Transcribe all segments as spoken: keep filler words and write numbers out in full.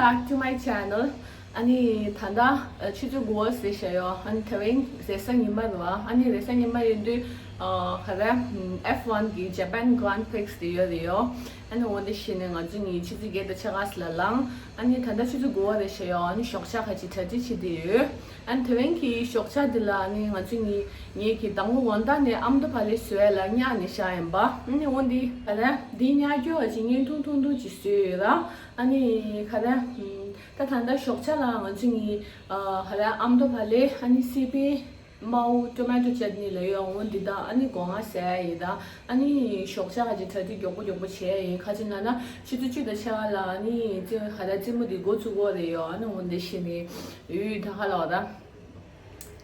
Back to my channel. ཨ་ནི་ད་ལྟ་ཆུ་ཚོད་དགུ་པ་ཟིན་བཞག་ཡོད། ཨ་ནི་དེ་རིང་རེས་གཟའ་ཉི་མ་རེད་བ། ཨ་ནི་རེས་གཟའ་ཉི་མ་ཡིན་དུས་ག་རེ། F one གི་Japan Grand Prix དེ་ཡོད་རེད་ཡོད། ཨ་ནི་འོ་འདི་བྱས་ནས་ང་ཚོ་གཉིས་ཆུ་ཚོད་བརྒྱད་དང་ཕྱེད་ཀ་ཙམ་ལ་ལངས། ཨ་ནི་ད་ལྟ་ཆུ་ཚོད་དགུ་པ་རེད་བཞག་ཡོད། ཨ་ནི་ཞོགས་ཇ་ག་ཅིག་གྲ་སྒྲིག་བྱེད་དེ་ཡོད། ཨ་ནི་དེ་རིང་གི་ཞོགས་ཇ་འདི་ལ་ཨ་ནི་ང་ཚོ་གཉིས་ངེད་ཀྱི་དང་པོ་དགོང་དག་ནས་ཨ་མདོ་བག་ལེབ་བཟོ་ཡ་ལ་བསྙགས་ནས་བཞག་ཡིན་པ། ཨ་ནི་འོ་འདི་ག་རེ་འདི་བསྙགས་རྒྱུ་ག་ཅིག་བརྙན་ཐུང་ཐུང་ཐུང་ཅིག་བཟོས་ཡོད་ར། ཨ་ནི་ག་རེ། ད་ད་ལྟ་ཞོགས་ཇ་ལ་ང་ཚོ་གཉིས་ག་རེ་ཨ་མདོ་བག་ལེབ། ཨ་ནི་སི་པན། མའོ་ཊོ་མེ་ཊོ་ཅད་ནི་ལ་ཡོད། འོ་འདི་དང་ཨ་ནི་སྒོ་ང་ཟས་ཡི་དང་། ཨ་ནི་ཞོགས་ཇ་ག་ཅིག་གྲ་སྒྲིག་མགྱོགས་པོ་མགྱོགས་པོ་བྱས་ཡིན། ག་ཅི་ན་ན་ཆུ་ཚོད་བཅུ་དང་ཕྱེད་ཀ་ལ་ཨ་ནི་ཙི་ཧ་ད་རྩེད་མོ་འདི་འགོ་བཙུགས་དགོས་རེད་ཡོད། ཨ་ནི་འོ་འདི་བྱས་ནས་ཡུལ་ད་ཧ་ལ་བ་ད་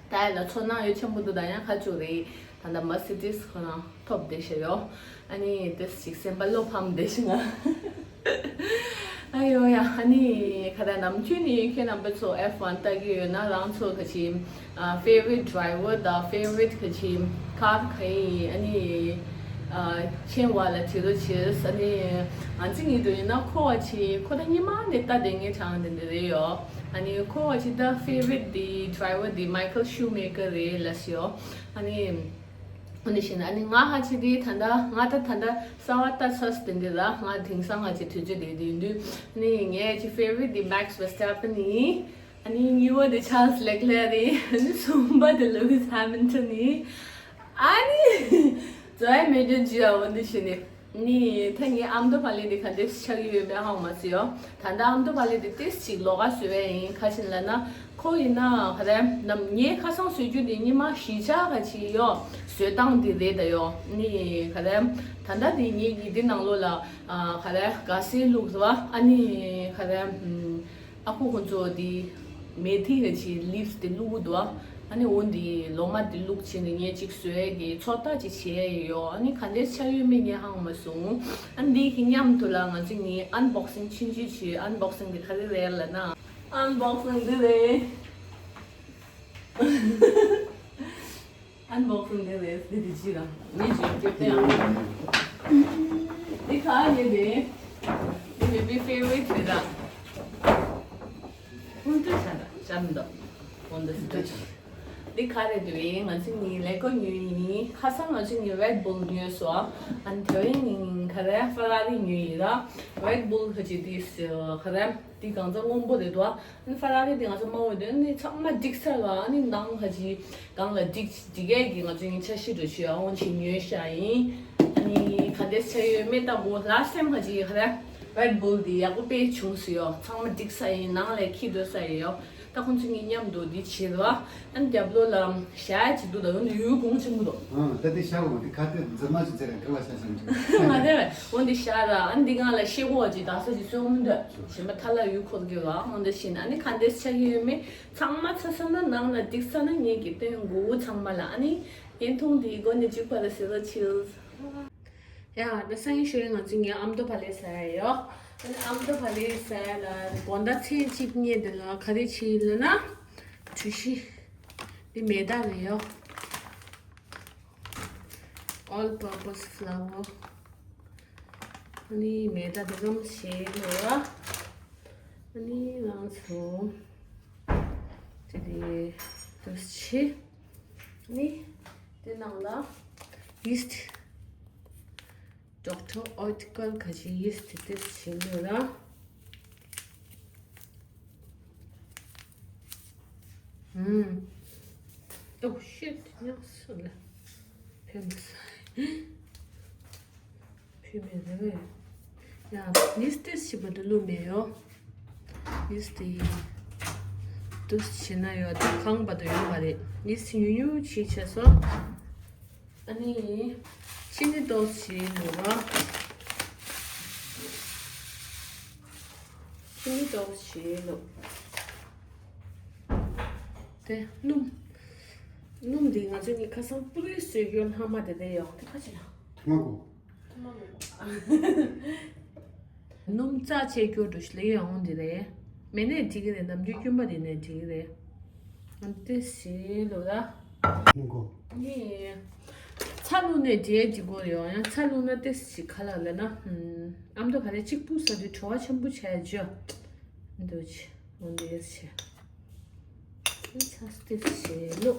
ད་ཡ་ལ་ཚོར་སྣང་ཡོད་ཆེན་པོ་འདུག་ད་ཡང་ཁ་བཅུག་རེད། ད་ལྟ་མར་སི་ཌིས་ཁོ་རང་ཐོབ་བསྡད་ཤག་ཡོད། ཨ་ནི་ཏོག་ཙམ་སེམས་པ་བློ་ཕམ་བསྡད་ཤག་ང་། ཨ་ཡོ་ཡ། ཨ་ནི་ག་ད་ནམ་རྒྱུན་ནི་ཁྱེད་རྣམ་པ་ཚོ་F one ལྟ་གི་ཡོད་ན་རང་ཚོ་ག་ཅིག་ཨ་favorite driver དང་favorite ག་ཅིག་car ག་ཡིན། ཨ་ནི་ཨ་མཆན་འོག་ལ་བྲིས་རོགས་བྱེད། ཨ་ནི་ང་ཚོ་གཉིས་དུ་ཡིན་ན་ཁོ་ག་ཅིག་ཁོ་ད་སྔོན་མ་ནས་ལྟ་བསྡད་མཁན་གྲས་དེ་འདྲ་རེད་ཡོད། ཨ་ནི་ཁོ་ག་ཅིག་ད་favorite དེ་driver དེ་Michael Schumacher རེད་ལབ་ཤག་ཡོད། ཨ་ནི། འོ་ནི་བྱས་ན་ཨ་ནི་ང་ཧ་ཅི་དེ་ད་ལྟ་ང་ད་ད་ལྟ་གསར་པ་ལྟ་ཚར་དེ་འདི་ལ་ང་དེང་སང་ང་ཅི་དུས་ཚོད་དེ་དེ་ཡིན་དུས་ཨ་ནི་ངའི་ཅི་favorite དེ་Max Verstappen ཡིན། ཨ་ནི་གཉིས་པ་དེ་Charles Leclerc ཡིན། ཨ་ནི་གསུམ་པ་དེ་Lewis Hamilton ཡིན། ཨ་ནི་ཛོའེ་མེ་ཇོན་ཇི་ཨ་འོ་འདི་བྱས་ནས། ནི་ད་ངའི་ཨ་མདོ་བག་ལེབ་འདི་ག་འདྲས་ཆགས་ཀྱི་ཡོད་མེད་ཧ་གོ་མ་སོང་ཡོད། ད་ལྟ་ཨ་མདོ་བག་ལེབ་འདི་ཏོག་ཙམ་ལོགས་ཀ་བཟོས་པ་ཡིན། ག་ཅི་ལབ་ན་ཁོ་ཡིན་ན་ག་རེ་ནམ་ངས་ཁ་སང་བཟོ་རྒྱུ་འདི་སྔོན་མ་གཞིས་ཆགས་ག་ཅིག་ཡོད་བཟོ་སྟངས་འདི་རེད་ད་ཡོད། ནི་ག་རེ་ད་ལྟ་འདི་ངེད་ཀྱི་འདི་ནང་ལོགས་ལ་ག་རེ་ག་སེ་བླུགས་རེད་བ། ཨ་ནི་ག་རེ། ཨ་ཁུ་ཁོ་ཚོ་དེ་མེ་ཐི་ག་ཅིག་leaves དེ་བླུགས་འདུག་ཨ་ནི་འོ་འདི་ལོ་མ་དེ་བླུགས་བྱས་ནས་ངས་ཅིག་བཟོས་ཀྱི་ཚོད་ལྟ་ཅིག་བྱས་ཡོད། ཨ་ནི་ག་འདྲས་ཆགས་ཡོད་མེད་ངས་ཧ་གོ་མ་སོང་། ཨ་ནི་འདི་གི་མཉམ་དུ་ལ་ང་ཚོ་གཉིས་unboxing ཆུང་ཆུང་བྱས། unboxing དེ་ག་རེ་རེད་ལབ་ན། unboxing འདི་རེད། unboxing འདི་རེད། འདི་འདི་ཅི་ར། ངས་ཅིག་སྐྱོབ་དེ་ཡང་། འདི་ག་ཡིན་རེད། འདི་baby favorite རེད་ད། ཧུན་ཏུ་ཆ་ད་ཅམ་ད། ཧུན་ཏུ་ཆ་ད། འདི་ག་རེད་དུ་ཡིན། ང་ཚོ་གཉིས་ལེ་གོ་ཉོས་ཡིན། ཁ་སང་ང་ཚོ་གཉིས་Red Bull ཉོས་སོ། ཨ་ནི་དེ་རིང་ག་རེ་Ferrari ཉོས་ཡིན་ར། Red Bull ག་ཅིག་དེ་ག་རེ། འདི་གང་ཚང་སྔོན་པོ་རེད་དོ། ཨ་ནི་Ferrari དེ་ང་ཚོ་མང་བོ་དེ་ནི་ཚང་མ་འགྲིག་ཚར་བ། ཨ་ནི་ནང་ཧ་ཅི་གང་ལ་འགྲིག་འགྲིག་ཡས་ཀྱི་ང་ཚོ་ཡིན་འཆར་གཞི་འགྲོ་ཆུ་ཡ་འོང་ཆི་ཉོས་ཤ་ཡིན། ཨ་ནི་ག་འདྲས་ཆ་ཡོད་མེད་ལྟ་དགོས། last time ཧ་ཅི་ཧ་ར་Red Bull དེ་ཡག་པོ་དཔེ་བྱུང་སུ་ཡོད། ཚང་མ་འགྲིག་ས་ཡིན། ནང་ལ་ཁྱི་སྡོད་ས་ཡོད། ད་ཁོང་ཚོ་གཉིས་མཉམ་དུ་འདི་བྱེད་རོགས། ཨ་ནི་རྒྱབ་ལོགས་ལ་ཞྭ་ཅིག་འདུག་ད་ཡོང་དུ་ཡོད་གོང་ཆེན་པོ་འདུག་ཨང་། ད་དེ་ཤ་གོ་དེ་ཁ་དེ་འཛིན་མ་ཞིག་ཚེ་རིང་ཁ་ལ་ཤ་ཤ་འདྲ། ང་དེ་འོན་ཏེ་ཤ་ར། ཨ་ནི་འདི་གང་ལ་ཤེས་གོ་ཅིག་ད་ས་ཅིག་སོང་མི་འདོད། ཞེ་མ་ཐ་ལ་ཡུལ་འཁོར་གི་ར། འོན་ཏེ་ཤིན་ཨ་ནི་ཁ་འདེས་ཆ་གི་ཡོད་མེད་ཚང་མ་ཚ་ས་ན་ནང་ལ་འགྲིག་ས་ན་ངེད་ཀྱི་སྟོན་དགོས་ཚང་མ་ལ། ཨ་ནི་བརྙན་ཐུང་འདི་མགོ་ནས་མཇུག་བར་ལ་གཟིགས་རོགས་བྱེད། ཡ་ད་སང་ཉིན་ཞོགས་ང་ཚོ་ངའི་ཨ་མདོ་བག་ལེབ་ཟ་ཡ་ཡོད། ཨ་ནི་ཨ་མདོ་བག་ལེབ་ཟ་ཡ་ལ་དགོང་དག་མཚན་གཅིག་ཉལ་དེ་ལ་ག་རེ་བྱེད་ལབ་ན། གྲོ་ཞིབ། འདི་མེ་ད་རེད་ཡོད། All purpose flour. ཨ་ནི་མེ་ད་དེ་ཙམ་བྱས་ལོ་ར། ཨ་ནི་ང་ཚོ་དེ་དེ་དུ་ཆེ། ཨ་ནི་དེ་ནང་ལ་yeast. Doctor Oetker ག་ཅི་yeast དེ་བྱིན་ཡོད་ལ། ཨུམ། Oh shit ཉག་སོ་ལ། ཕན་པ་ས། ཕན་པ་རེད་བས། ཡ་yeast དེ་ཞིབ་པ་དུ་བླུགས་མེད་ཡོ། yeast དེ་ཡིན། དུ་བྱིན་ན་ཡོད་དེ་ཁང་པ་དུ་ཡོད་པ་རེད། yeast ཉུང་ཉུང་ཅིག་བྱས་སོང་། ཨ་ནི། ཅི་ནི་ཏོག་ཙམ་ལོ་ར། ཅི་ནི་ཏོག་ཙམ་ལོ། དེ་སྣུམ། སྣུམ་དེ་ང་ཚོ་ནི་ཁ་སང་པུ་རི་བཟོས་རྒྱུ་ལྷག་མ་དེ་དེ་ཡོད་དེ་ཁ་ཅི་ན། ཐུ་མ་གོ། ཐུ་མ་གོ། སྣུམ་རྩ་ཆེ་སྐྱོ་འགྲོ་ཞིག་ལས་ཡོང་འོང་དེ་རེད། མེད་ནས་འགྲིག་གི་རེད། ནམ་རྒྱུན་སྐྱོན་པ་དེ་ནས་འགྲིག་གི་རེད། ཨ་ཏི་སི་ལོ་ར། ཨུ་གོ། ནི། ཚ་ལུག་ནས་འགྲིག་འགྲིག་གོ་ཡོང་ཡང་ཚ་ལུག་ན་ཏི་སི་ཁ་ལག་ལ་ན། ཨམ་དོ་ག་རེ་གཅིག་པུ་ས་དུས་བྲོ་བ་ཆེན་པོ་བྱས་བརྗོད། འདུག་ཆེ། འོ་འདི་ཡོད་ཆེ། ཚ་སྟེར་ཆེ་ལོ།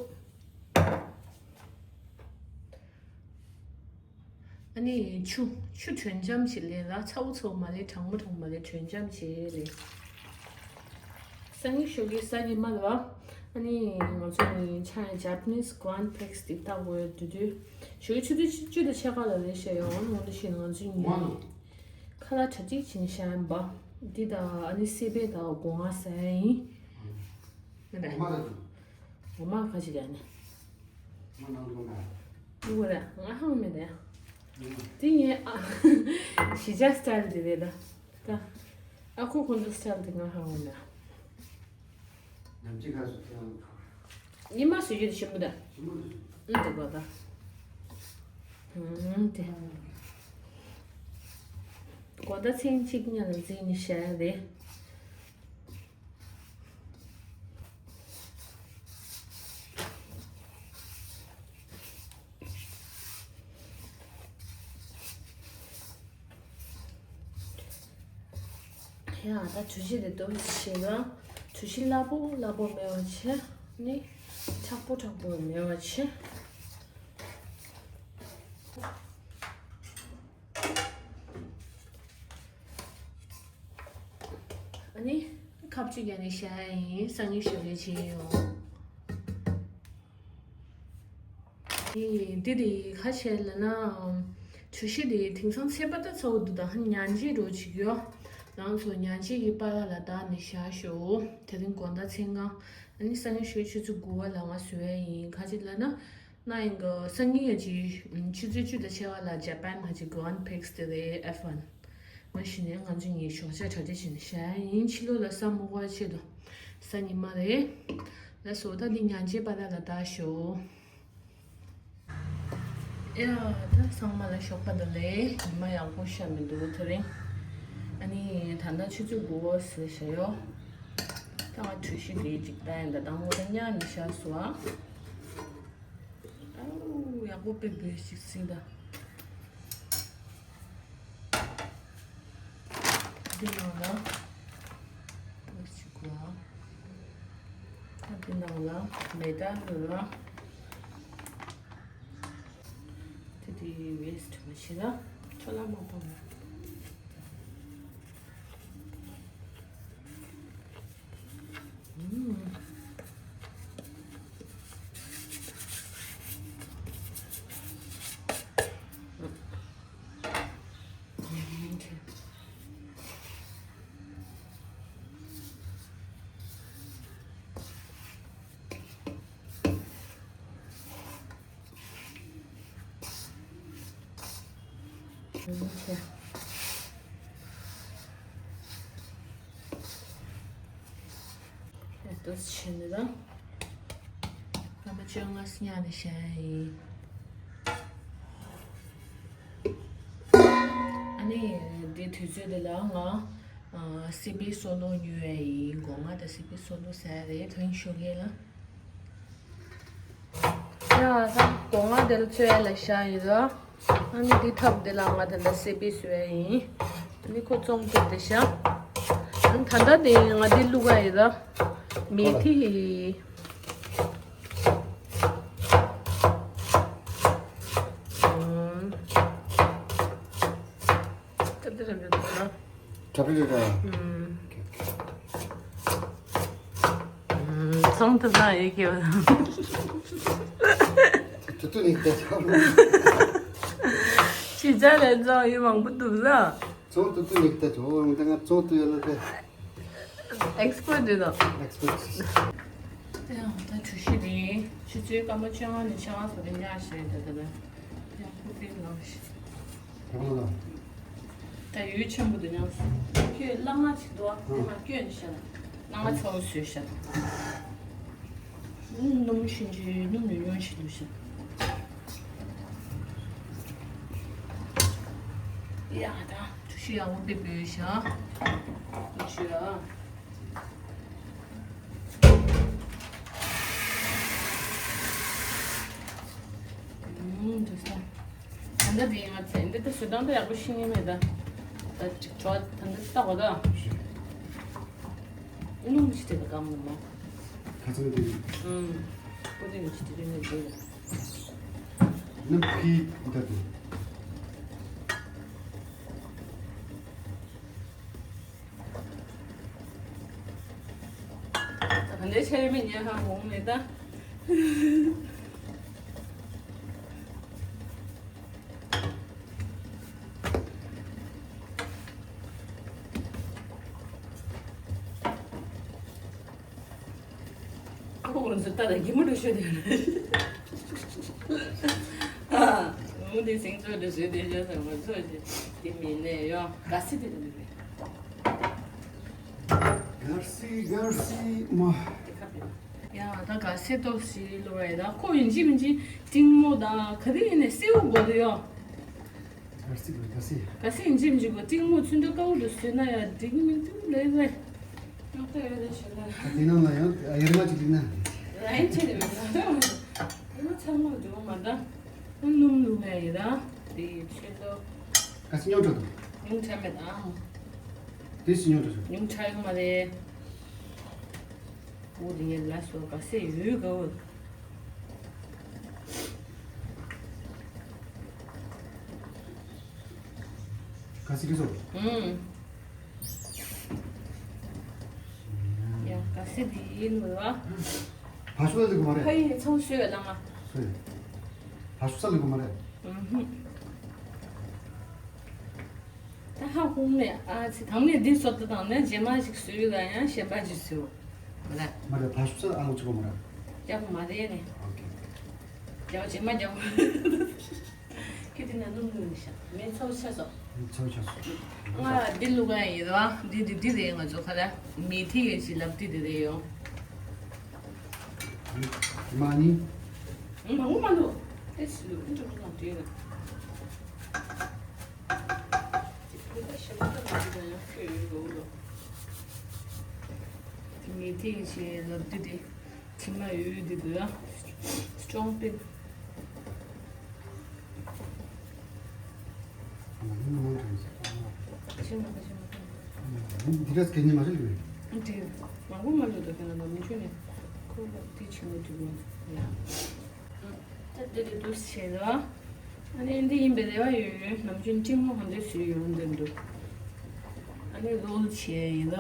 ཨ་ནི་ཆུ་ཆུ་དྲོན་འཇམ་ཞིག་ལེན་ལ། ཚ་བོ་ཚ་བོ་མ་ལེན། གྲང་མོ་གྲང་མོ་མ་ལེན། དྲོན་འཇམ་ཞིག་ལེན། སང་ཉིན་ཞོགས་ཀས་གཟའ་ཉི་མ་ལ། ཨ་ནི་ང་ཚོ་ནི་ཆ་ཡ་Japanese Grand Prix དེ་ལྟ་དགོས་དུས་དུས། ཞོགས་ཀས་ཆུ་ཚོད་བཅུ་དང་ཕྱེད་ཀ་ལ་ལས་བྱས་ཡོང་། འོ་ན་ཞིག་ང་ཚོ་ཉིན་ཁ་ལག་གྲ་སྒྲིག་བྱས་ནས་བཞག་ཡིན་པ། འདི་དང་ཨ་ནི་སི་པན་དང་སྒོ་ང་ཟ་ཡ་ཡིན། ང་དང་། འོ་མ་ཁ་ཅིག་ཡ་ནི། ཨུ་ར་ང་ཧང་མེད་དེ། དེ་ངའི་ཨ་གཞིས་ཆགས་སི་ཊལ་དེ་རེད་ད། ད་ཨ་ཁུ་ཁོང་ཚོ་སི་ཊལ་དེ་ང་ཧང་མེད། ཉམས་ཅི་ག་སུ་ཐེ་ལོ། ཉི་མ་སུ་ཡོད་ཞིམ་པོ་ད། ཞིམ་པོ་འདུག་ཨུ་དེ་གོ་ད། ཨུ་དེ། གོ་ད་ཚན་གཅིག་ཉ་ལ་འཛིན་ནི་ཤ་ཡ་རེད། ཡ་ད་གྲུ་བཞི་དེ་དུམ་བྱེད་ན། གྲུ་བཞི་སླ་པོ་སླ་པོ་མེད་པ་བྱས་ནི། མཁྲེགས་པོ་མཁྲེགས་པོ་མེད་པ་བྱས། ཨ་ནི་ཁབ་ཅིག་ཡ་ནི་བཞག་ཡིན། སང་ཉིན་ཞོགས་ཀས་བྱེད་ཡོང་། འདི་འདི་ག་བྱས་ལབ་ན། གྲུ་བཞི་འདི་དེང་སང་ཚོད་པ་ད་ཚ་བོ་འདུག་ད་ཉན་ཅིག་འགྲོ་ཅིག་ཡོད། རང་ཚོ་ཉན་ཅིག་གི་པ་ལ་ལ་ད་ནི་བཞག་ཞོག་དེ་རིང་དགོང་དག་མཚན་གང་། ཨ་ནི་སང་ཉིན་ཞོགས་ཆུ་ཚོད་དགུ་པ་ལ་ང་བཟོ་ཡ་ཡིན། ག་ཅིག་ལབ་ན། ན་ཡིན་གི་སང་ཉིན་ཡ་ཅིག་ཆུ་ཚོད་བཅུ་དང་ཕྱེད་ཀ་ལ་ཇ་པན་ཧ་ཅིག་གི་ཨོ་ལིམ་པིག་སི་དེ་རེད། ཨེཕ་ཝན། མ་གཞི་ནས་ང་ཚོ་གཉིས་ཞོགས་ཇ་གྲ་སྒྲིག་བྱས་ནས་བཞག་ཡིན། ཕྱི་ལོགས་ལ་ས་མོག་པ་ཆེད་དུ། གཟའ་ཉི་མ་རེད། ལགས་སོ། ད་འདི་ཉན་ཅིག་པ་ལ་ལ་ད་ཞོག་ཨེ་ཡ་ད་ཚང་མ་ལ་ཞོགས་པ་བདེ་ལེགས། ཉི་མ་ཡག་པོ་ཤར་མི་འདུག་དེ་རིང་། ཨ་ནི་ད་ལྟ་ཆུ་ཚོད་དགུ་པ་ཟེར་བཞག་ཡོད། ད་ང་གྲུ་བཞི་དེ་ཅིག་ལྟ་ཡིན། ད་དང་པོ་ད་ཉལ་ནས་བཞག་སོང་ཨ། ཨའུ་ཡག་པོ་དཔེ་འབོལ་ཞིག་ཟིན་ད། འདི་ནང་ལ་འབོལ་ཞིག་གོ། ད་འདི་ནང་ལ་མེ་ཏ་ལ་དེ་དེ་ཝེ་སི་ཊི་མ་བྱེད་ལ། ཁྲ་ལ་མ་པོ་ལ། འདུག་བྱས་ནས་ད་སྐར་མ་བཅོ་ལྔ་ཉལ་ནས་བཞག་ཡིན། ཨ་ནི་འདི་དུས་ཚོད་འདི་ལ་ང་ཨ་སི་པན་སོ་ནོ་ཉོ་ཡ་ཡིན། སྒོ་ང་དང་སི་པན་སོ་ནོ་ཟ་ཡ་རེད། དོན་ཞུ་མཁན་ལ། ཡ་ད་སྒོ་ང་འདི་ལ་ཚོད་ཡ་ལ་བཞག་ཡིན་ར། ཨ་ནི་འདི་ཐབ་འདི་ལ་ང་དེ་ལ་སི་པན་བཟོ་ཡ་ཡིན། ཨ་ནི་ཁོ་བཙོང་ཐུབ་དེ་བཞག་ཨ་ནི་ད་ལྟ་དེ་ང་འདི་བླུག་ག་ཡིན་ར། མེ་ཐི། ཨུམ། ད་འདི་ར་འདི་ད་ར། ཁྲ་ཕྲི་རེད་ར། ཨུམ། ཚོང་དུ་བཏང་ཡོད་ཀྱི་བ། ཏུ་ཏུ་ནི་ཏེ་ཚོང་། ཕྱི་རྒྱལ་ལས་ཚོང་ཡོད་མང་པོ་འདུག་ལ། ཚོང་ཏུ་ཏུ་ནི་ཏེ་ཚོང་ད་ང་ཚོང་ཏུ་ཡོད་ལ་ཏེ། ཨེག་སི་པར་ཊི་རེད་དོ། ཨེག་སི་པར་ཊི། ད་ཡང་ད་གྲུ་བཞི་རེད། ཆུ་ཚོད་སྐར་མ་བཅོ་ལྔ་ནས་ཆ་ལག་ཟ་དེ་ཉག་ཤེས་ད་ད་ད། ཡང་ཁུ་པེ་ལོ་ཤི། ད་ཡོད་ཆེན་པོ་འདུག་ཉག་ཤི། ཁྱོད་གླ་རྔན་ཅིག་འདུག་ཨ། དེ་མ་སྐྱོན་ཤ། གླ་རྔན་ཚ་བོ་བཟོས་ཤ། སྣུམ་ཤིན་ཅི་སྣུམ་ཉུང་ཉུང་ཞིག་འདུག་ཤ། ཡ་ད་གྲུ་བཞི་ཡག་པོ་དཔེ་འབོལ་ཤ། གྲུ་བཞི་ཡ། ཨུམ། འདུག་ས། ད་ལྟ་དེ་ང་ཚོས་འདི་ལྟ་བཟོ་སྟངས་ད་ཡག་པོ་ཤེས་ངེས་མེད་ད། ད་ཅིག་བྲོ་བ་ད་འདི་ལྟ་གོ་ད། རླུང་ཞིག་དེ་ལ་སྐམ་ནི་མོ། ཁ་ཚང་དེ་ཡིན། ཨུམ། པོ་ཏི་ནི་ཞིག་དེ་རིང་ནས་བཟོས་ཡོད། ནམ་ཁའི་ད་དུ། ད་ག་འདྲའི་ཆ་ཡོད་མེད་ཉན་ཧ་གོ་མེད་ད། ཁོ་ང་ཚོ་ལྟ་ད་གི་མ་འགྲོ་ཤོད་དེ། ཨ། འོ་དེ་སེང་ཚོ་འདྲ་བཟོས་དེ་ཤོད་ཟེར་ང་ཚོ་ཞིག་དེ་མིན་ནས་ཡོ་ག་སི་དེ་འདྲ་མི་རེད། གར་སི་གར་སི་མ། དེ་ཁ་པེ། ཡ་ད་ག་སེ་ཏོག་ཞིག་ལོ་རེད་ད་ཁོ་ཡིན་གཅིག་མིན་གཅིག་ཏིང་མོ་དང་ག་དེ་ཡིན་ནས་སེའུ་དགོས་དེ་ཡོ། ག་སེ་ག་སེ། ག་སེ་ཡིན་གཅིག་མིན་གཅིག་གོ་ཏིང་མོ་ཚུན་ཏོ་ཀའུ་རུ་སོས་ན་ཡ་འགྲིག་མི་འདུག་ལེ་ལེ། ཉོག་ཏོ་ཡོད་ལེ་ཞེ་ན། ད་དེ་ནང་ལ་ཡང་ཡར་མ་ཅིག་འགྲིག་ན། ར་ཡིན་ཆེ་ནི་མི་འདུག་ད་ཚང་མ་འགྲོ་མ་ད། སྣུམ་བླུགས་ནས་ཡིན་ད། དེ་ཡི་ཆེད་དུ། ག་སེ་ཉོ་འགྲོ་དང་། ཉུང་ཆ་མེད་ཨ། དེ་སི་ཉོ་འགྲོ་ཆོག་ཉུང་ཆ་ཡོང་མ་རེད། འོ་དེ་ངས་ལ་སོ་ག་སེ་ཡོད་ག་འོ། ག་སེ་གི་སོ། ཨུམ། ཡ་ག་སེ་དེ་ཡིན་མོད་བ། བ་ཤུ་ལ་ལུག་མ་རེད། ཕ་ཡིན་ཚང་ཤོས་ལ་ང་། སོ་ཡིན། བ་ཤུ་ས་ལུག་མ་རེད། ཨུམ། ད་ཧ་ཧུང་ནས་ཨ་ཙི་དང་ནས་འདི་སོ་ད་དང་ནས་རྗེས་མ་ཞིག་བཟོས་ཡོད་ལ་ཡང་གཞན་པ་ཞིག་བཟོས། མ་རེད། མ་རེད་བ་ཤུ་ས་ཨ་ལོ་ཆུ་གོ་མ་རེད། རྒྱག་མ་རེད་ནས། ཨོ་ཀེ། རྒྱག་རྗེས་མ་རྒྱག་ཁྱེད་དེ་ན་སྣུམ་ལོས་ནི་ཤ་མེ་ཚོ་ཆ་སོ། མེ་ཚོ་ཆ་སོ། ང་འདི་ལུག་ཡང་ཡིན་ར་འདི་འདི་འདི་རེད་ང་ཚོ་ཁ་ལ་མེ་ཐི་ཡོད་ཞིག་ལབ་འདི་འདི་རེད་ཡོང་། མ་ནི། མང་པོ་མ་འདུག་ཨེ་སི་ལུག་འདི་འདྲ་མང་དེ་ར། དེ་མི་དེ་ཞེས་ལབ་དུས་དེ་དྲི་མ་ཡོད་དེ་དུ་ཡང་སྐྱོང་སྤེལ། ཁ་ཆེ་མ་ཁ་ཆེ་མ་ཁ། འདི་འདྲ་སྐད་ཉན་མ་རེད་ལུས། འདི་མང་པོ་མ་ལུས་དོ་ཁྱེད་རང་ལ་མི་ཆུ་ནས་ཁོ་ལ་དེ་ཆེ་མོ་དྲི་མ་ཡ། ད་དེ་དེ་དུས་བྱས་ལ། ཨ་ནི་འདི་ཡིན་པའི་རེ་བ་ཡོད་ཡོད་ནམ་རྒྱུན་གཅིག་མོ་གང་འདྲ་བཟོས་ཡོད་འདི་འདུག་ཨ་ནི་རོལ་བྱས་ཡིན་ལ།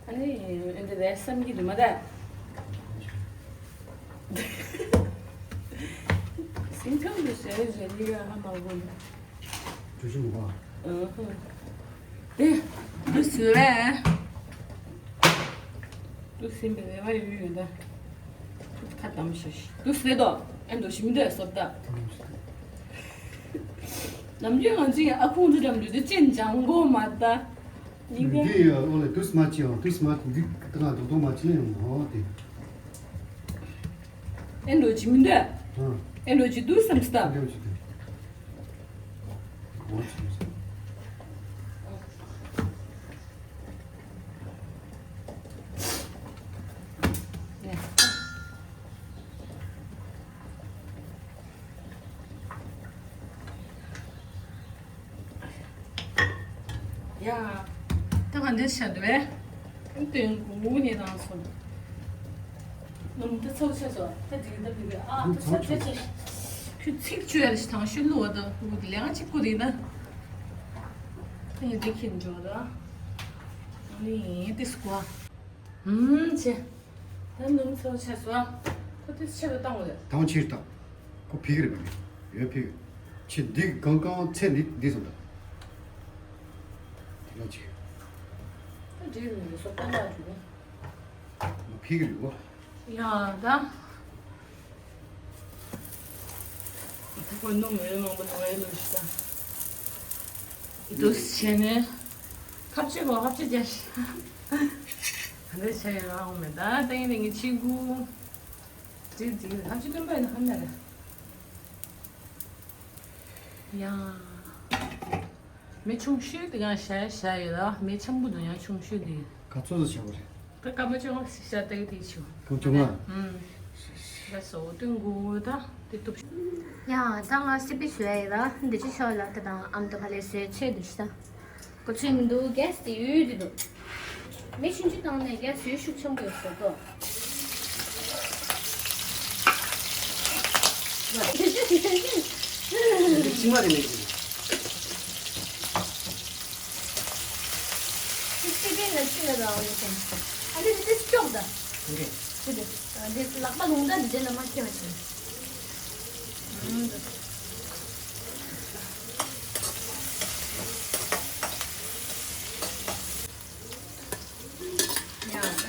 ཨ་ནི་འདི་རེད་བསམ་གྱི་འདུག་མ་རེད། སེང་ཆུང་གི་ཟས་རེད་ཡོད་ཧ་མ་གོ་ནི། གྲོས་གཞི་མི་གོ། ཨུ་ཧུ། དེ་འདི་ཟོས་རེད། འདུག་སེ་མི་རེ་བ་ཡོད་ཡོད་ད། ཁ་གཏམ་ཤེས་ཤིག་འདུག་སེ་དོ། ཨེ་འདུག་ཞིམ་འདོད་སོབ་ད། ནམ་རྒྱུན་ང་ཚོའི་ཨ་ཁུང་འདི་འགྲམ་འདུག་དེ་ཅན་ཅང་གོ་མ་ད། ཡིན་ག་འདི་ཡ་ཨོ་ལེ་དུས་མ་ཅི་ཡང་དུས་མ་འདི་ད་ང་རྡོག་རྡོག་མ་ཅི་ཡང་ཨོ་དེ། ཨེ་འདུག་ཞིམ་འདོད། ཨ་ཨེ་འདུག་ཅི་འདུག་བསམ་སྟ། འདི་ཅི་འདུག་ཨོ་ཅི་འདུག་ཡ། ད་ག་འདྲ་བྱ་འདུག་བས། སྟོན་དགུ་ནས་རང་སོང་། ནམ་ད་ཚོགས་ཆེ་སོ། ད་དེ་འདྲ་བི་བི་ཨ་ད་ཚོགས་ཆེ་ཆེ། ཁྱོད་ཚིག་བཅོས་ཡ་ཞིག་དང་ཤོད་ལུགས་བ་ད་འུ་དེ་ལས་ང་གཅིག་པུ་རེད་ན། ད་ཡིན་དེ་ཁྱེད་འགྲོ་ད། ཨ་ནི་ཡིན་དེ་སྐོ། ཧུམ་ཆེ། ད་ནུམ་ཚོ་ཆེ་སོ། ཁོ་དེ་ཆེ་རུ་བཏང་བ་རེད། དང་ཆེ་རུ་བཏང་། ཁོ་ཕིག་རེད་པ། ཡོད་ཕིག་ཆེ་འདི་གང་གང་ཚེ་འདི་འདི་སོང་ད། དེ་ག་ཆེ། ད་འདྲེ་རུ་འདི་སོ་བཏང་བ་རེད། ཕིག་རེད་གོ། ཡ་ད། ཁོ་ནུ་མེ་མང་པོ་ལ་ཡ་ལོ་ཞིག་ད། འདུག་བྱས་ནས། ཁ་ཆེ་གོ་ཁ་ཆེ་རྒྱ་ཞིག་ག་འདྲ་བྱས་ཡོད་རང་མེད་ད་ད་ཡིན་ནས་ངའི་ཆེ་གུ། དེ་དེ་ཁ་ཆེ་སྟོན་པ་ཡིན་ཧ་མེད་རེད། ཡ། མེ་ཆུང་ཤོས་དེ་གང་བཞག་བཞག་ཡོད་ལ་མེ་ཆེན་པོ་དང་ཡང་ཆུང་ཤོས་དེ། ག་ཚོད་ཚོད་བྱ་བ་རེད། ད་སྐར་མ་བཅོ་ལྔ་ཞིག་བཞག་ལྟ་གི་དེ་ཆུ། སྐར་མ་བཅོ་ལྔ། ཨུམ། ལ་སོ་སྟོན་དགོས་ད་དེ་ཐུབ། ཡ་ད་ང་སི་པི་བཟོས་ཡ་ཡིན་ལ་འདི་ཅི་ཤོག་ལ་ད་དང་ཨམ་ད་ག་ལེ་བཟོས་ཆེད་དུ་ཤི་ད། གོ་ཆེན་འདུག་གེ་སི་དེ་ཡོད་དེ་འདུག་མི་ཆུང་ཆུང་བཏང་ནས་གེ་སི་ཡོད་ཤུགས་ཆེན་པོ་ཡོད་ཟེར་ཏོ། ཅི་མ་རེད་ལས་ཀྱི། ཅི་ཅི་པའི་ན་ཆུ་ཡོད་ར་ཡོད་ཅན། ཨ་ནི་དེ་སྐྱོག་ད། ཅི་དེ། དེ་ལག་པ་ལུང་ད་འདི་ཅན་ལ་མ་ཁྱེར་བ་ཅན། ཡ། ད་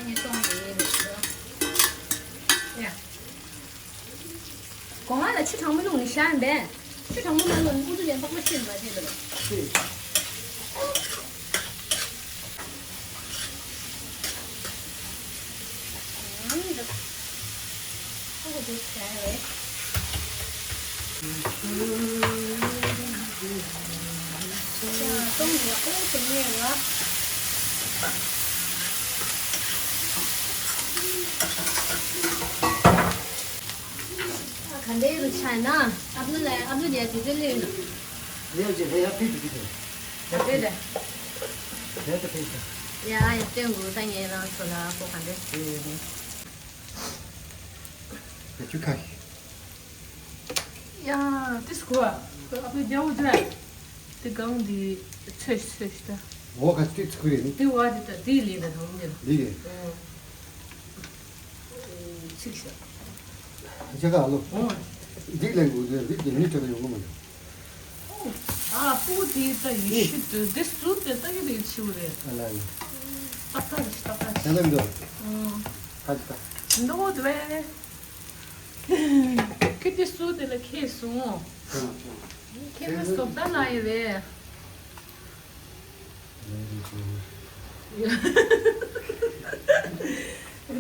ངས་གཏོང་གི་ཡིན། ཡ། སྒོ་ང་ལ་ཆུ་གྲང་མོ་བླུགས་ནས་བཞག་ཡིན་པས། ཆུ་གྲང་མོ་མ་བླུགས་ནས་ཨུ་ཚུགས་ལེན་པགས་པ་ཤེས་མ་བྱེད་དོ། ག་འདྲའི་རུ་ཆ་ཡིན་ན། ཨ་ཕོ་ལ་ཨ་ཕོ་ལ་དེ་ཚོ་ལས་ཡོད་ན། ལས་ཀྱི་ལས་ཡ་ཕུད་དུ་ཕུད་དུ། ག་འདྲའི་རེད། ལས་དུ་ཕུད་དུ། ཡ་ཡ་སྟོན་དགོས་ད་ངས་རང་ཚོ་ལ་ཨ་ཕོ་ག་འདྲའི་ཡོད་ཡོད་ནི། ཡ་ཆུ་ཁ་ཤས། ཡ། དེ་སྐུ་བ། ཨ་ཕོ་རྒྱ་བོ་དེ། དེ་གང་དེ་ཚོས་ཚོས་ཤི་ད། འོ་ག་ཚོད་ཚོད་རེད་ནི། དེ་བ་དེ་ད་དེ་ལས་ད་དང་དེ་ལ། ལས་རེད། ཨོ། ཚིག་ཤ། ཅ་ག་ཨ་ལོ། ཨོ། འདི་ལས་འགུལ་དེ་རིགས་ཀྱི་མི་ཚོ་ལ་ཡོང་གི་མ་རེད། ཨ་སྤུ་གུ་དེ་ད་ཡེ་ཤུ་དེ་དེ་སུ་དེ་ད་ཡེ་རེད་ཆེ་བ་རེད། ཨ་ལ་ཡིན། ཏག་ཏག་རེད་ཏག་ཏག་རེད། ཡང་ལ་མི་འདུག་ཨོ། ཁ་ཅིག་ད། འདོ་དེ། ཁྱེད་དེ་སུ་དེ་ལ་ཁྱེད་སོང་། ཁྱེད་ལ་སོག་ད་ལ་ཡི་རེད།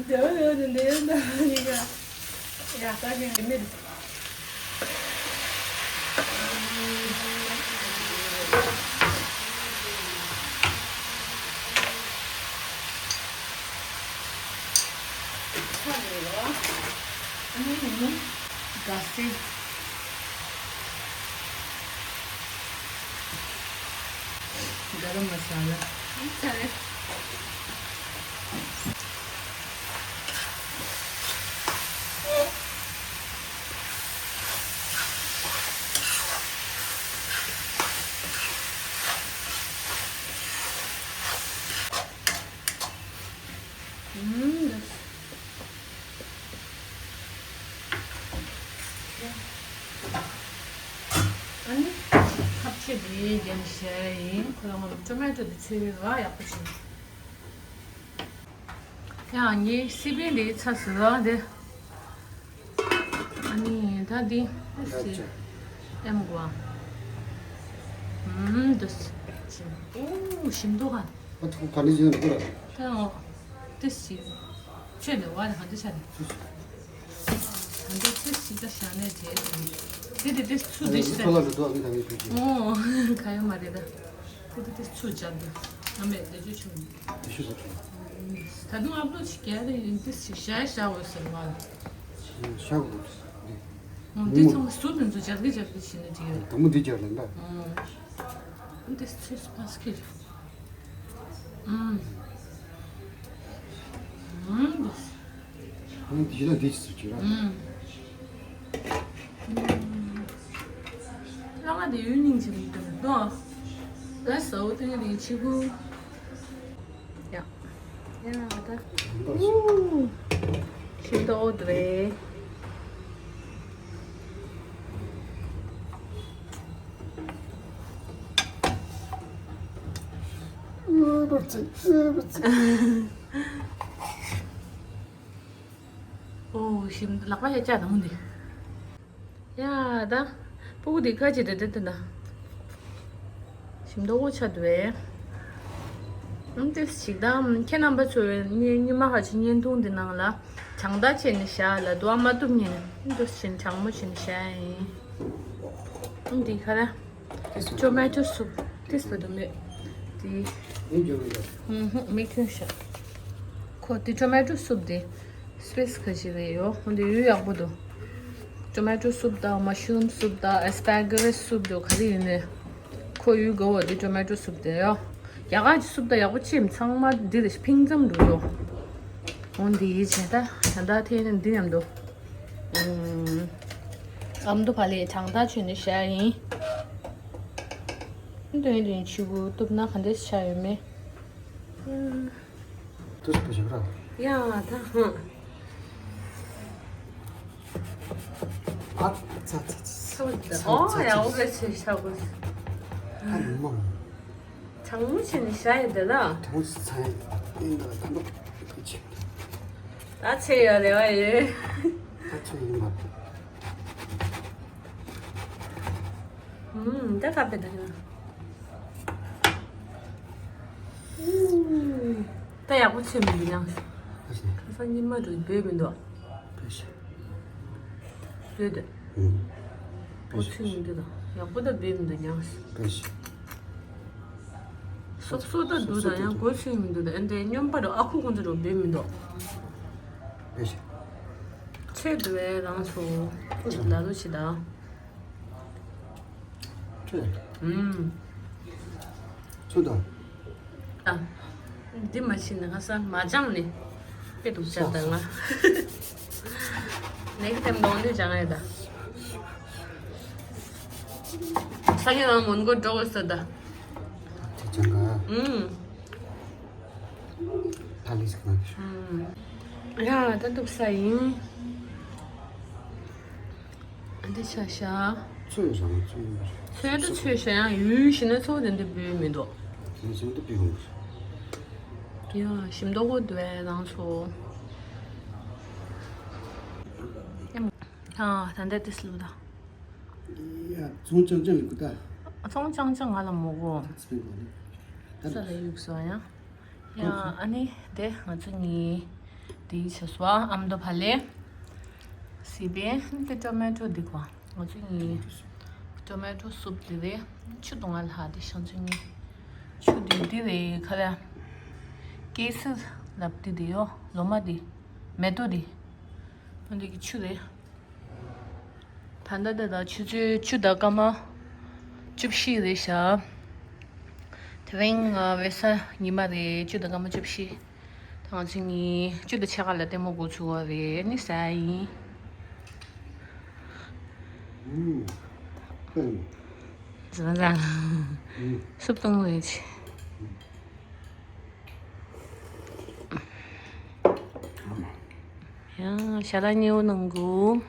དེ་བ་ཡོད་དེ་འདྲའི་ན་ཡི་ག་ཡ་ད་གི་མེད། ཚ་རེད་བ། ཨ་ནི་ནི་ག་སེ། ག་རམ་མ་ས་ལ། ཨ་ཚ་རེད། ཨུམ། ཨ་ནི་ཁ་ཕྱེ་འདི་རྒྱན་བྱས་ཡིན། ཁོ་རང་ཊོ་མེ་ཊོ་འདི་ཚོས་ར་ཡག་པོ་བྱུང་། ཡང་ངའི་སི་པན་འདི་ཚ་ཟེར་བ་འདི། ཨ་ནི་ད་འདི་ཨེམ་གོ་ཨ། ཨུམ། འདི་ཞིམ། ཨོ་ཞིམ་མདོག་ག་ཨ་ཐུག་ག་ནས་ཡིན་ནོ་ར། ད་འོ། དེ་ཞིག་ཆོས་ནས་བ་ནས་ག་འདི་ཆ་ནས། ད་འདི་དེ་ཞིག་ད་ཞག་ནས་དེ་དེ་དེ་དེ་ཚུ་དེ་ཞིག་ད། ཨོ། ག་ཡོད་མ་རེད་ད། དེ་དེ་དེ་ཚུ་སྦྱར་འདུག་ཨ་མས་དེ་ཚོ་ཆུ། དེ་ཤུ་ཟ་ཆུ། ད་དུང་ཨ་ཕོ་ཅིག་རྒྱག་རེ་ཡིན་དེ་ཞིག་ཞག་ཞག་འོད་ཟེར་བ་ལ། ཞག་འོད་ཟེར། འདི་ཚང་མ་ཟུར་དེ་ཚོ་སྦྱར་གི་སྦྱར་གི་བྱས་ནས་བྲིས་ཡོད། དང་པོ་འདི་སྦྱར་ལེན་ད། ཨང་། འདི་ཚོས་སུ་པ་སི་ཀེ་རེད། ཨང་། ཨང་། ཨང་། འདི་ལ་འདི་ཅི་ཟེར་གྱི་ར། ཨང་། ལ་ང་འདི་ཡུན་རིང་ཅིག་རིང་དུ་ནི་དོ། ལ་ཟའོ་ཏེ་རིང་ཆི་གུ། ཡ། ཡ་ད། ཨུ། ཤིན་ཏུ་འོ་དེ་རེད། ཨུ་བར་ཚིག་ཨུ་བར་ཚིག་ཨོ་ཞིམ། ལག་པ་ཡ་ལྕགས་དང་འདི། ཡ་ད། སྤུ་གུ་འདི་ཁ་ཅིག་དེ་དེ་དེ་ན། ཞིམ་མདོག་པོ་ཆགས་འདུག་བས། ཨང་། དེ་ཞིག་དང་ཁྱེད་རྣམ་པ་ཚོས་ཉི་ཉི་མ་ཁ་ཅིག་བརྙན་ཐུང་འདི་ནང་ལ་བྱང་བརྡར་བྱས་ནས་བཞག་ལ་དུ་བ་མ་བཏུབ་ཉིན་འདུ་ཞིན་གྲང་མོ་བྱས་ནས་བཞག་ཡིན། ཨང་། འདི་ཁ་ར། ཊོ་མེ་ཊོ་སུབ་ཏིས་བ་དུ་མེད། དེ། ཨུ་ཧུ་མི་ཁྱོད་ཤ། ཁོ་དེ་ཊོ་མེ་ཊོ་སུབ་དེ་སི་པེ་སི་ག་ཞིག་རེད་ཡོ། ཧོ་འདི་ཡུ་ཡག་པོ་འདུག་ཊོ་མེ་ཊོ་སུབ་དང་མ་ཤུ་རུམ་སུབ་དང་ཨེ་སི་པེ་ར་ག་སི་སུབ་འདུག་ག་རེ་ཡིན་ནས། ཁོ་ཡུ་གོ་བ་དེ་ཊོ་མེ་ཊོ་སུབ་དེ་ཡོ། ཡག་ག་ཅིག་སུབ་ད་ཡག་པོ་ཅིག་ཚང་མ་འདི་རེད་ཕིང་ཙམ་འདུག་ལོ། འོ་འདི་ཡིས་བྱས་ད་ད་ལྟ་ཐེ་ནི་འདི་མཉམ་དུ། ཨམ་དུ་ཕ་ལེ་གྲང་ཐག་ཆོད་ནས་བཞག་ཡིན། འདོན་འདོན་ཆུ་བུ་གཏུབ་ན་ག་འདྲས་ཆགས་ཡོད་མེད། ཏུས་པ་ཞབས་ར། ཡ་ད་ཧང་། ཨ་ཚ་ཚ་ཚ། ཚ་ཚ་ཨོ་ཡ་འོ་བེ་ཚེ་ཤ་གོ། ཨ་མ། གྲང་མོ་བྱས་ནས་བཞག་ཡོད་དེ་ལ། གྲང་མོ་ཚ་ཡིན་ད་ད་ད་ད་ཆེ། ད་ཚེ་ཡོད་རེ་བ་ཡོད། ད་ཚེ་ཡིན་པ། ཨུམ། ད་ཁ་པེ་ད་ཡ། ཨུམ། ད་ཡག་པོ་ཆེ་མི་འདུག་ཡང་། ཁ་སང་ཉི་མ་དུ་འབོད་མི་འདུག་ཕེ་ཤ། འབོད་དེ། ཨུམ། ཨོ་ཆེ་མི་འདུག་ད་ཡག་པོ་ད་འབོད་མི་འདུག་ཡང་། ཕེ་ཤ། སོབ་སོབ་ད་འདུག་ད་ཡང་གོ་ཆེ་མི་འདུག་ད་ཨེ་འདྲའི་སྨྱོན་པ་རུ་ཨ་ཁུ་ཁོང་ཚོ་རུ་འབོད་མི་འདུག་ཕེ་ཤ། ཆེ་འདུག་བས་རང་ཚོ་ལ་ལུ་ཆེ་ད། ཆུ། ཨུམ། ཆུ་དང་། ཨ། འདི་མ་ཕྱིན་ན་ཁ་སང་མ་སྦྱངས་ནས་དཔེ་སྡུག་ཅག་དང་ང་། ནེགསི་ཊའིམ་ལོང་ནས་སྦྱང་ཡ་ད། ས་ཡོད་ཨང་མོན་གོ་འགྲོ་དགོས་ས་ད། དེ་སྦྱང་ག་ཨུམ། ཐ་ལི་སི་ཁ་ན་ཤོ། ཨུམ། ཡ་ད་འདུག་ས་ཡིན། འདི་ཆ་ཤ། ཚོས་རང་ཚོས། ཚོས་དུ་ཚོས་ཤ་ཡང་ཡུལ་ཞིག་ན་ཚོ་དེ་འདི་བུད་མི་འདུག་ཡུལ་ཞིག་ཏུ་བུད་མི་འདུག་ཡ་ཞིམ་མདོག་པོ་འདུག་ཨེ་རང་ཚོ། ཨ་ད་འདི་ཏིས་ལུ་ད། ཡ་ཚོང་ཅང་ཅང་ཡིན་གོ་ད། ཚོང་ཅང་ཅང་ང་ལ་མོ་གོ། ཚོང་ཅང་ཅང་ང་ལ་མོ་གོ། ས་ལ་ཡུག་སོ་ཡ། ཡ་ཨ་ནི་དེ་ང་ཚོ་གཉིས་དེའི་ཆ་སོ་ཨ་ཨམ་དོ་ཕ་ལེ། སི་པན་དེ་ཊོ་མེ་ཊོ་འདི་གོ། ང་ཚོ་གཉིས་ཊོ་མེ་ཊོ་སུབ་འདི་རེད། ཆུ་དུང་ང་ལ་ཧ་དེ་ཤང་ཚོ་གཉིས་ཆུ་འདི་འདི་རེད་ཁ་ལ། ཀེ་སི་ལབ་འདི་འདི་ཡོ་ལོ་མ་འདི་མེ་ཏོ་འདི་ཨ་འདི་གི་ཆུ་རེད། ད་ལྟ་ད་ལྟ་ཆུ་ཚོད་བཅུ་དང་སྐར་མ་བཅུ་བཞི་རེད་ཤག་དེ་རིང་ང་བེ་ས་ཉི་མ་རེད། བཅུ་དང་སྐར་མ་བཅུ་བཞི། ད་ང་ཚོ་གཉིས་བཅུ་དང་ཕྱེད་ཀ་ལ་ལྟད་མོ་འགོ་ཚུགས་པ་རེད། ནི་ཟ་ཡིན། ཟ་ཟ། སུབ་བཏུང་རེད། ཡང་ཞྭ་ལ་ཉེ་བོ་ནང་གོ།